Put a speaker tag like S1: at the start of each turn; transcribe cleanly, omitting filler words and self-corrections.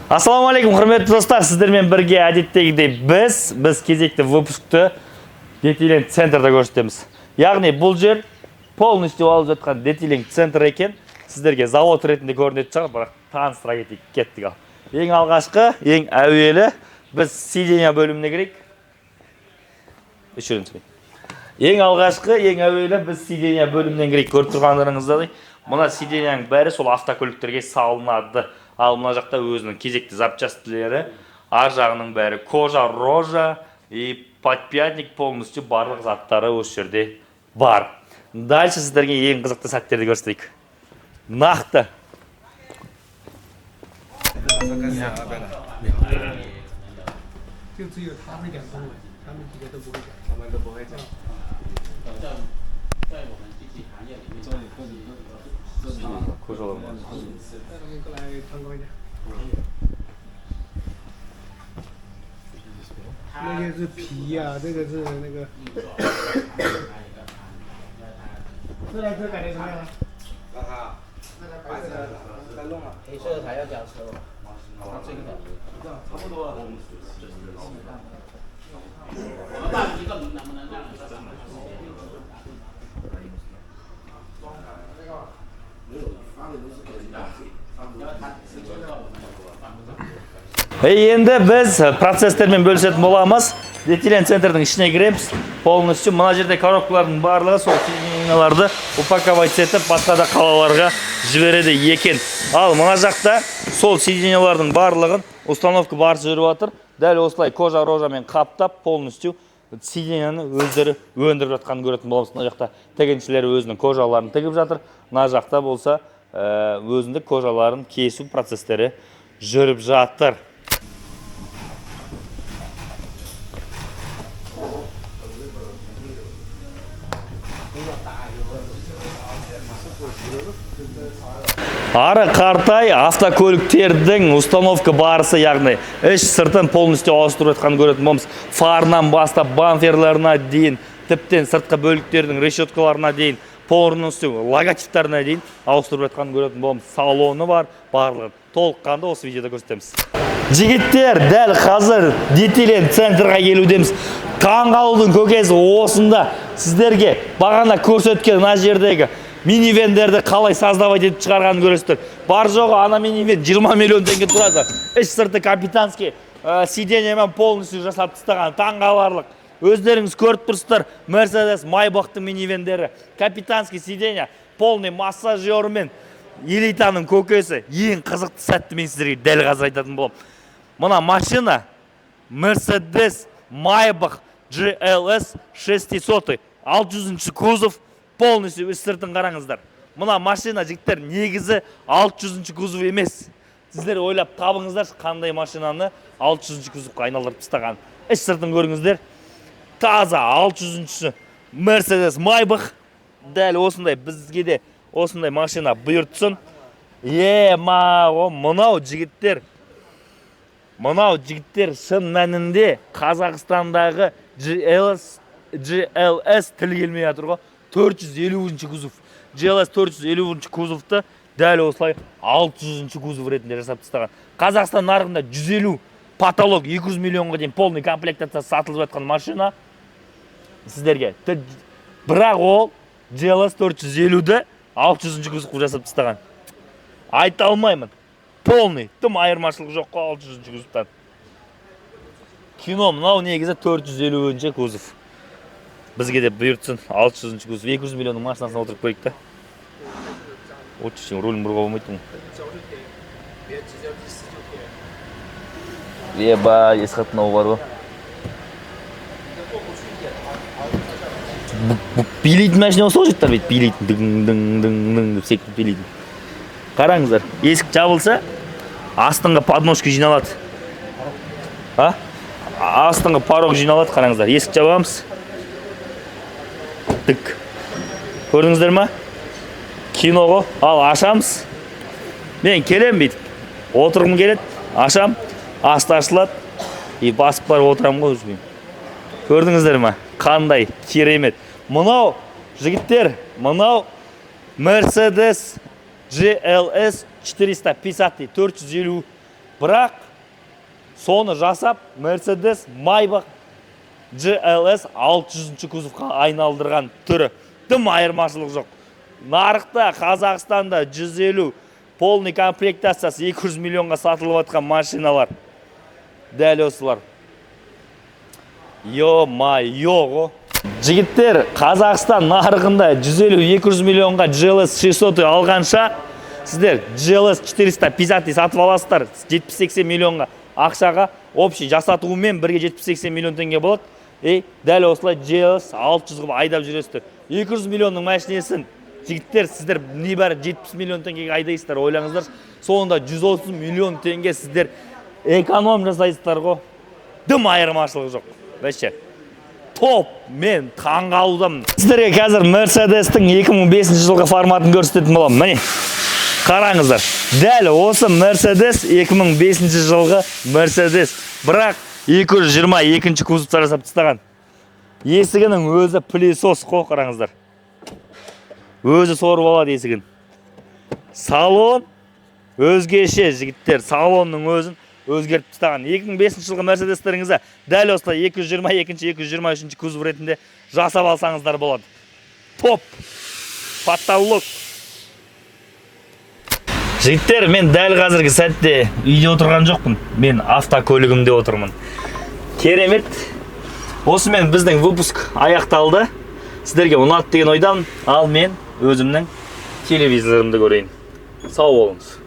S1: Ассалаумағалейкум, құрметті достар! Сіздермен бірге әдеттегідей біз кезекті выпускты детейлинг центрда көрсетеміз. Яғни бұл жер полностью алып жатқан детейлинг центр екен. Сіздерге завод ретінде көрінетін шығар, бірақ таныстыра кетейік. Кеттік. Ал ең алғашқы, ең әуелі біз сиденья бөліміне кірейік. Үш жерден түсірейік. Ең алғашқы, ең әуелі біз сиденья бөлімінен кірейік. Көріп тұрғандарыңыздай, мына сиденьяның бәрі сол автокөліктерге салынады. Ал мына жақта өзінің кезекті запчастілері, ар жағының бәрі кожа рожа и подпятник, полностью барлық заттары осы жерде бар. Дальше сіздерге ең қызықты сәттерді көрсетейік нақты.
S2: 就只有他会讲中文，他们几个都不会讲。
S3: 他们都不会讲。
S4: 在我们这行业里面，
S1: Кожалар.
S2: 带东西过来参观一下。那个是皮呀、这个是那个。这台车感觉怎么样？
S3: 那他
S2: 那台白色的。
S3: 在弄啊，
S4: 黑色还要交车吗？它这个，
S3: 差不多了。
S4: 我们办一个能不能让？
S1: Енді біз процесстермен бөлісетін боламыз. Детейлинг центрдің ішіне кіреміз. Полностью мына жерде коробкалардың барлығы сол сиденьяларды упаковать етіп, басқа да қалаларға жібереді екен. Ал мына жақта сол сиденьялардың барлығын установка барысы жүріп жатыр. Дәл осылай кожа рожамен қаптап, полностью сиденьяны өздері өндіріп жатқанын көретін боламыз. Мына жақта тігіншілер өзінің кожаларын тігіп жатыр. Мына жақта болса өзіндік кожаларын кесу процестері жүріп жатыр. Ары қартай автокөліктердің установка барысы, яғни іш сыртын полностью ауыстырып жатқанын көретін боламыз. Фарынан бастап бамперларына дейін, тіптен сыртқы бөліктердің решеткаларына дейін, полностью логотиптарына дейін ауыстырып жатқанын көретін боламыз. Салоны бар, барлығын толыққанды осы видеода көрсетеміз. Жігіттер, дәл қазір детейлинг центрға келудеміз. Таңғалудың көкесі осында. Сіздерге бағана көрсеткен мына жердегі минивендерді қалай создавать етіп шығарғанын көресіздер. Бар жоғы ана минивен 20 миллион теңге тұрады. Іш сырты капитанский сиденьямен полностью жасап тастаған, таңғаларлық. Өздеріңіз көріп тұрсыздар, Мерседес Майбахтың минивендері, капитанский сиденья, полный массажермен, элитаның көкесі. Ең қызықты сәтті мен сіздерге дәл қазір айтатын боламын. Мына машина Mercedes Maybach GLS 600, 600 кузов, полностью үст сыртын қараңыздар. Мына машина, жігіттер, негізі 600 кузов емес. Сіздер ойлап табыңыздаршы, қандай машинаны 600 кузовқа айналдырып тастаған. Іш сыртын көріңіздер. Таза 600 Mercedes Maybach. Дәл осындай бізге де осындай машина бұйыртсын. Е, ма, мынау жігіттер, мынау, жігіттер, шын мәнінде Қазақстандағы GLS, тіл келмей жатыр ғой, 450 кузов, GLS 450 кузовты дәл осылай 600 кузов ретінде жасап тастаған. Қазақстан нарығында 150, потолок 200 миллионға дейін полный комплектация сатылып жатқан машина сіздерге. Бірақ ол GLS 450-ді 600 кузов қылып жасап тастаған. Айта алмаймын, полный тым айырмашылық жоқ қой 600 кузовтан. Кино. Мынау негізі 450 кузов. Бізге де бұйыртсын 600 кузов. 200 миллионның машинасына отырып көрейік та. Очень руль бұруға болмайды ғой.
S2: 脚就贴，别直接第四就贴。
S1: Еба, Есхат, мынау бар ғой. Билейтін машина осы ғой, жігіттер, бүйтіп билейтін, дың дың дың дың деп секіріп билейтін. Қараңыздар, есік жабылса, астыңғы подножка жиналады. А? Астыңғы порог жиналады, қараңыздар. Есік жабамыз. Тік. Көрдіңіздер ма? Кино ғой. Ал ашамыз. Мен келем бүйтіп. Отырғым келеді, ашам, асты ашылады. И басып барып отырамын ғой өзім. Көрдіңіздер ма? Қандай керемет. Мынау, жігіттер, мынау Mercedes GLS 450 дейді, 450. Бірақ соны жасап, Mercedes Maybach GLS 600 кузовқа айналдырған түрі. Дым айырмашылық жоқ. Нарықта, Қазақстанда 150 полный комплектациясы 200 миллионға сатылып жатқан машиналар дәл осылар. Ё-моё ғой. Жігіттер, Қазақстан нарығында 150-200 миллионға GLS 600 алғанша, сіздер GLS 450 сатып аласыздар 70-80 миллионға ақшаға. Общий жасатуымен бірге 70-80 миллион теңге болады. И дәл осылай GLS 600 қылып айдап жүресіздер. 200 миллионның машинесін, жігіттер, сіздер небәрі 70 миллион теңгеге айдайсыздар, ойлаңыздаршы. Соңында 130 миллион теңге сіздер эконом жасайсыздар ғой. Дым айырмашылығы жоқ. Вообще топ, мен таңғалудамын. Сіздерге қазір Мерседестің 2005 жылғы форматын көрсететін боламын. Міне, қараңыздар, дәл осы Мерседес, 2005 жылғы Мерседес, бірақ 222 кузовта жасап тастаған. Есігінің өзі пылесос қой, қараңыздар, өзі сорып алады есігін. Салон өзгеше, жігіттер, салонның өзін өзгертіп тастаған. 2005 жылғы Мерседестеріңізді дәл осылай 222, 223 кузов ретінде жасап алсаңыздар болады. Топ, потолок. Жігіттер, мен дәл қазіргі сәтте үйде отырған жоқпын, мен автокөлігімде отырмын. Керемет! Осымен біздің выпуск аяқталды. Сіздерге ұнады деген ойдамын. Ал мен өзімнің телевизорымды көрейін. Сау болыңыз.